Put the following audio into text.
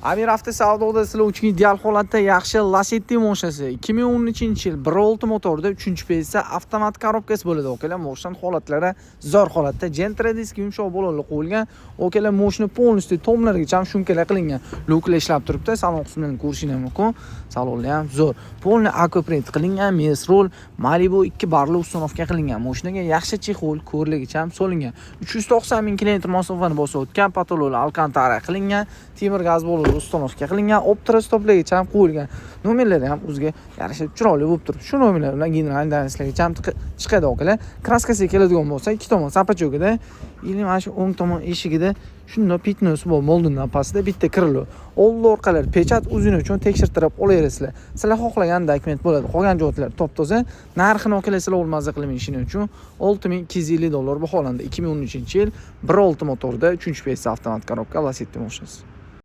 Amir Avto savdoda sizlar uchun ideal holatda yaxshi Lacetti mashinasi, 2013-yil, 1.6 motorda, 3-PSI, avtomat korobkasi bo'ladi, okalar. Mashina holatlari zo'r holatda, Gentra disk, yumshoq balonlar qo'yilgan, okalar. Mashina полностью tomlarigacha шумка lar qilingan, lyuklar ishlab turibdi. Salon qismini ko'rishingiz mumkin, salonlar ham zo'r, полный аквапринт qilingan, mes rul, Malibu 2 barli установка qilingan. Mashinaga yaxshi чехол, ko'rligicha ham solingan. 390 ming kilometr masofani bosib o'tgan, потолок alkantara qilingan, temir gaz balonlar установка qilingan, Optra stoplarigacha ham qo'yilgan. Nomerlari ham o'ziga yarasha chiroyli bo'lib turibdi. Shu nomerlar bilan генеральный danslargacha ham chiqadi, okalar. Краска siga keladigan bo'lsa, ikki tomon саплёчка da или mana shu o'ng tomon eshigida shundoq пятно si bor, moldundan pastida bitta крыло. Oldi orqalar pechat, o'zini uchun tekshirtirib olaverasizlar. Sizlar xohlagan dokument bo'ladi. Qolgan joylar top toza. Narxini, okalar, sizlar maza qilmay shuning uchun 6250 dollar baholandi. 2013 yil, 1.6 motorda, 3 PSI, avtomat korobka Lacetti mashinasi.